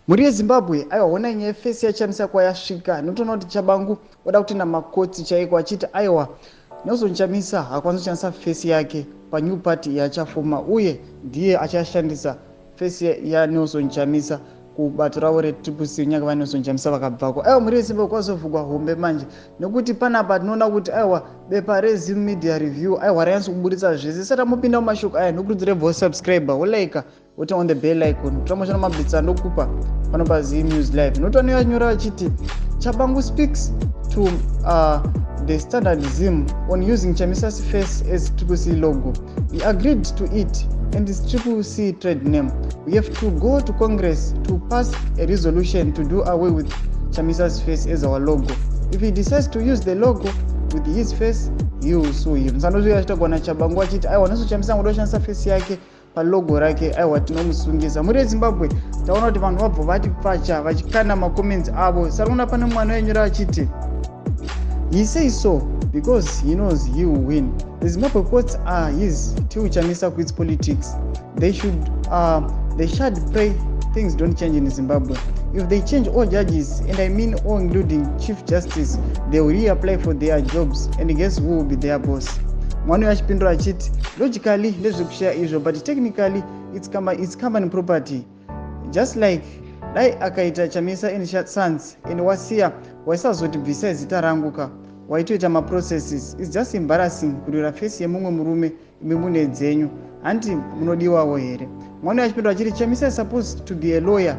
Mhuri yeZimbabwe, aiwa, honai nyaya yeface yaChamisa kwayasvika. Notoona kuti Tshabangu oda kutenda makotsi chaiko, achiti aiwa, Nelson Chamisa haakwanisi kushandisa face yake panew party yaachafoma, uye ndiye achashandisa face yaNelson Chamisa kubato ravo reTriple C kunyange vaNelson Chamisa vakabvako. Aiwa, mhuri yeZimbabwe, kwazovhugwa hombe manje, nekuti panapa tinoona kuti aiwa, bepa reZim Media Review, aiwa, ranyatso kuburitsa zvese. Sati amupinda mumashoko aya, nokurudzire bvo subscribe, wolike, woturn on the bell icon, kutamboshana mabitsa ndokupa pano paZim News Live. Notoona vanyora vachiti, "Tshabangu speaks to the Standard Zim on using Chamisa's face as Triple C logo. He agreed to it and its Triple C trade name. We have to go to Congress to pass a resolution to do away with Chamisa's face as our logo. If he decides to use the logo with his face, he will sue him." Sandosvika achitagwana Tshabangu achiti aiwa, Nelson Chamisa ngoda kushandisa face yake palogo rake, aiwa, tinomusungisa. Mhuri yeZimbabwe, taona kuti vanhu vabva vati pfacha vachikanda macomments avo. Sarikuona pane mwana wenyora achiti, "He says so because he knows he will win. The Zimbabwe courts are his till Chamisa quits politics. They should pray things don't change in Zimbabwe. If they change all judges, and I mean all, including Chief Justice, they will reapply for their jobs, and guess who will be their boss?" Mwana uyu achipindura achiti, "Logically ndezvekushaya izvo, but technically it's company property. Just like dai akaita Chamisa and Sons and wasiya, waisazoti bvisai zita rangu ka, waitoita maprocesses. It's just embarrassing kurwira face yemumwe murume imi mune dzenyu. Hanti munodiwawo here?" Mwana uyu achipindura achiti, "Chamisa is supposed to be a lawyer,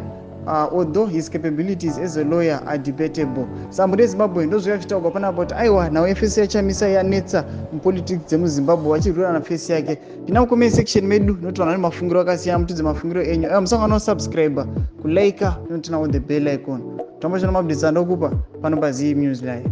although his capabilities as a lawyer are debatable." Saka mhuri yeZimbabwe, ndozviya zvichitaurwa panapa kuti aiwa, nhau yeface yaChamisa yanetsa mupolitics dzemuZimbabwe, vachirwira naface yake. Pinda mucomment section medu, nokuti vanhu vane mafungiro akasiyana, mutudze mafungiro enyu. Aiwa, musangano subscribe, kulike, noturn on the bell icon, tamboshana maupdates andokupa pano paZim News Live.